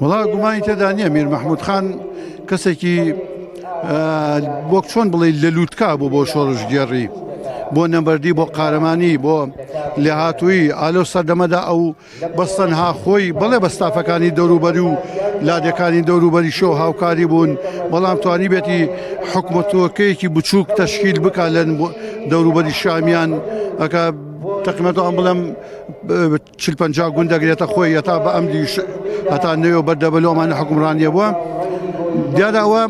وەڵا گومانی تێدا نییە میر مەحمود خان کەسێکی وەک چۆن بڵێ لە لووتکا بوو بۆ شۆڕشگێڕی بۆ نەبەردی بۆ قارەمانی بۆ لێهاتوویی ئالۆ سەردەمەدا ئەو بەس تەنها خۆی بەڵێ بە ستافەکانی دەوروبەری و لادێکانی دەوروبەری شۆ هاوکاری بوون بەڵام توانی بێتی حکومەتەکەیەکی بچووک تەشکیل بک لە دەوروبەری شامیان ئەکە تەقیمەتەوە بڵێم چل پەنجا گوند دەگرێتە خۆی هەتا بە ئەم دیش هەتا نوێ و بەردەبەلۆمانە حکومڕانیە بووە دیارە ئەوە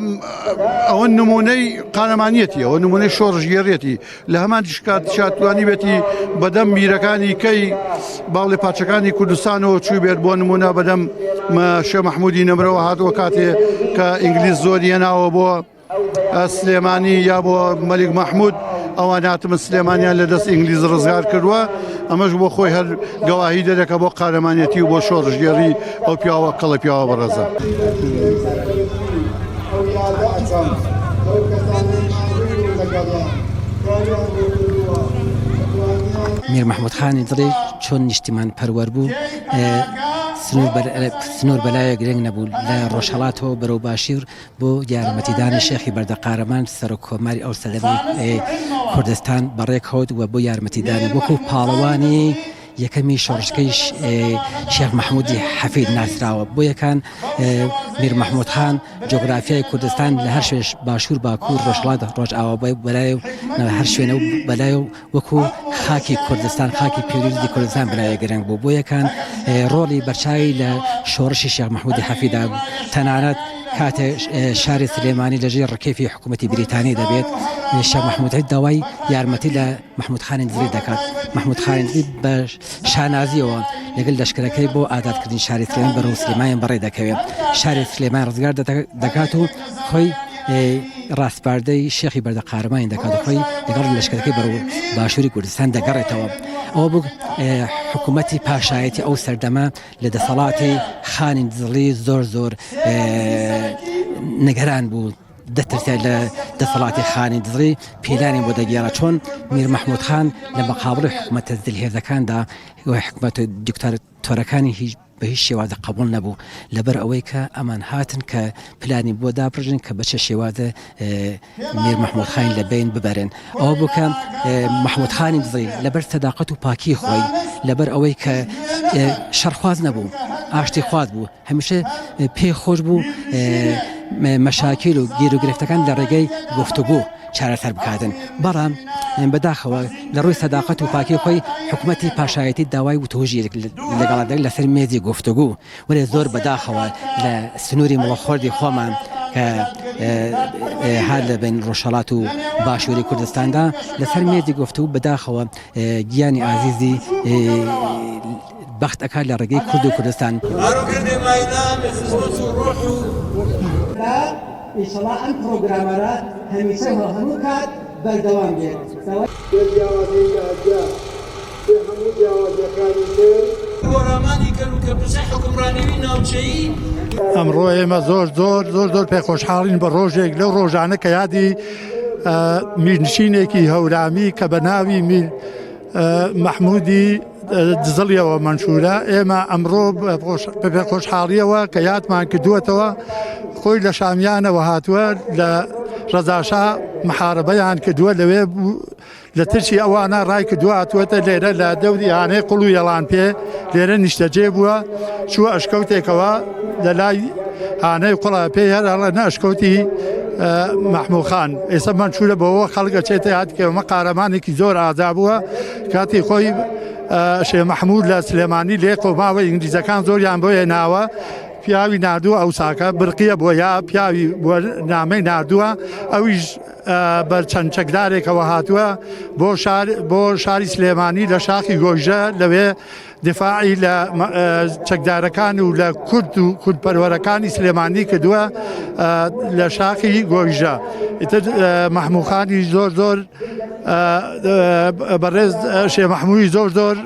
ئەوە نمونەی قارەمانیەتی ئەوە نمونەی شۆڕشگێڕیەتی لە هەمان دیشکات شاتوانی بێتی بەدەم میرەکانی کەی باڵی پارچەکانی کوردستانەوە چوو بێت بۆ نمونە بەدەم شێ مەحمودی نەمرەوە هاتووە کاتێ کە ئینگلیز زۆری هێناوە بۆ سلێمانی یا بۆ مەلیک مەحمود ئەوان هاتمن سلێمانیان لە دەست ئینگلیز ڕزگار کردووە ئەمەش بۆ خۆی هەر گەواهی دەرەکە بۆ قارەمانەتی و بۆ شۆڕشگێڕی ئەو پیاوە کەڵە پیاوە بەڕێزە. میر مەحمود خانی دڵی چۆن نیشتیمان پەروەر بوو سنوور بەلایە گرنگ نەبوو لە ڕۆژهەڵاتەوە بەرەو باشوور بۆ یارمەتیدانی شێخی بەردە قارەمان سەرۆک کۆماری ئەو سەردەمەی کوردستان بەڕێکەوت و بۆ یارمەتیدانی وەکو پاڵەوانی یەکەمی شۆڕشکەی شێخ مەحمودی حەفید ناسراوە بۆ یەکان میر مەحمود خان جۆگرافیای کوردستان لە هەر شوێش باشوور باکوور ڕۆژهەڵات ڕۆژئاوا بەلای و هەر شوێنە و بەلای و وەکو خاکی کوردستان خاکی پیرۆزی کوردستان بەلای گرنگ بوو بۆ یەکان ڕۆڵی بەرچاوی لە شۆڕشی شێخ مەحمودی حەفیدا بوو تەنانەت کاتێ شاری سلێمانی لەژێر ڕکێفی حکوومەتی بریتانی دەبێت شێخ مەحمود داوای یارمەتی لە مەحمود خانی دزڵی دەکات مەحمود خانی دزڵی بە شانازیەوە لەگەل لەشکرەکەی بۆ ئازادکردنی شاری سلێمان بەرەو سلێمانیان بەڕێ دەکەوێت شاری سلێمان ڕزگار دەکات و خۆی ڕاسپاردەی شێخی بەردە قارەمانی دەکات خۆی لەگەڵ لەشکرەکەی بەرەو باشووری کوردستان دەگەڕێتەوە ئەوە بوو حکوومەتی پاشایەتی ئەو سەردەمە لە دەسەڵاتی خانی دزڵی زۆر زۆر نگەران بوو دەترسێت لە دەسەڵاتی خانی دزڵی پیلانی بۆ دەگێڕا چۆن میر مەحمود خان لە مەقابڵی حکومەتە زلهێزەکاندا و حکومەتە دیکتاتۆرەکانی هیچ بە هیچ شێوازە قبول نەبوو لەبەر ئەوەی کە ئەمان هاتن کە پلانی بۆ دابڕژن کە بە چه شێوازە میر مەحمود خانی لە بین ببەرن ئەوە بوو کە مەحمود خانی دزڵی لەبەر سەداقەت و پاکی خۆی لەبەر ئەوەی کە شەڕخواز نەبوو ئاشتی خواز بوو هەمیشە پێی خۆش بوو مەشاکیل و گیروگرفتەکان لە ڕێگەی گفتوگۆ چارەسەر بکاتن بەڵام بەداخەوە لە ڕووی سەداقەت و پاکی خۆی حکوومەتی پاشایەتی داوای وتوژی لەگەڵ لەسەر مێزی گفتوگو وەێ زۆر بەداخەوە لە سنووری مڵەخۆردی خۆمان کە هەر لە بین ڕۆژهڵات و باشووری کوردستاندا لەسەر مێزی گفتوگو بەداخەوە گیانی ئازیزی بەخت ئەکات لە ڕێگەی کورد و کوردستان. ئیشەڵا ئەم پڕۆگرامەرە هەمیشە و هەموو کات بەردەوام بێت. بێ جیاوازی لەهجە، بێ هەموو جیاوازیەکانی تر. گۆڕامانی کەن و کە پرسە حوکمڕانیی ناوچەیی. ئەمڕۆ ئێمە زۆر زۆر زۆر زۆر پێخۆشحاڵین بە ڕۆژێک لەو ڕۆژانە کە یادی میرنشینێکی هەورامی کە بە ناوی میر مەحمودی دزڵیەوە مەنشورە ئێمە ئەمڕۆ بە خۆشحاڵیەوە کە یادمان کردووەتەوە خۆی لە شامیانەوە هاتووە لە ڕەزاشا محاربەیان کردووە لەوێ لە ترسی ئەوانە ڕای کردووە هاتووەتە لێرە لە دەوری هانەی قوڵ و یەڵان پێ لێرە نیشتەجێ بووە چووە ئەشکەوتێکەوە لە لای هانەی قوڵە پێی هەر هەڵە نە ئەشکەوتی مەحموخان ئێستا مەنشورە بەوە خەڵک ئەچێتە یادکەوە قارەمانێکی زۆر ئازا بووە کاتی خۆی شێ مەحمود لە سلێمانی لێ قۆماوە ئینگلیزەکان زۆریان بۆ هێناوە پیاوی نردووە ئەو ساکە برقیە بۆ یا پیاوی بۆ نامەی نردووە ئەویش بەر چەند چەکدارێکەوە هاتووە بۆ شار بۆ شاری سلێمانی لە شاخی گۆژە لەوێ دفاعی لە چەکدارەکان و لە کورد و کوردپەروەرەکانی سلێمانی کردووە لە شاخی گۆیژە ئیتر مەحموخانی زۆر زۆر بەڕێز شێ مەحمووی زۆر زۆر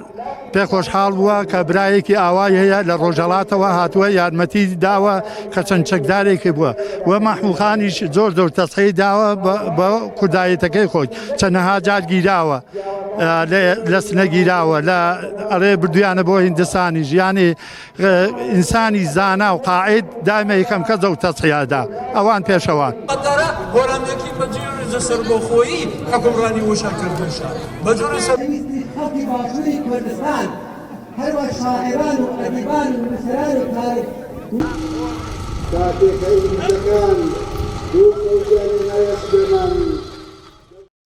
پێ خۆشحاڵ بووە کە برایەکی ئاوای هەیە لە ڕۆژهەڵاتەوە هاتووە یارمەتی داوە کە چەند چەکدارێکی بووە و مەحموخانیش زۆر زۆر تەسحی داوە بە کوردایەتەکەی خۆی چەنەها جار گیراوە. لە سنە گیراوە لە ئەڵێ بردویانە بۆ هیندستانیش یانی ئینسانی زانا و قاعد دایمە یەکەم کەس ئەو تەسحیادا ئەوان پێشەوان. قەتەرە هۆرامەکی بە جۆرێ سەربەخۆیی حوکمڕانی وشە کردنشە بە جۆرێ سەر. ویستی خەڵکی باشووری کوردستان هەروا شاعیران و ئەدیبان و نووسەران و تاریخ. کاتێ کە ئینگلیزەکان دوو فەوجیان هێنایە سلێمانی.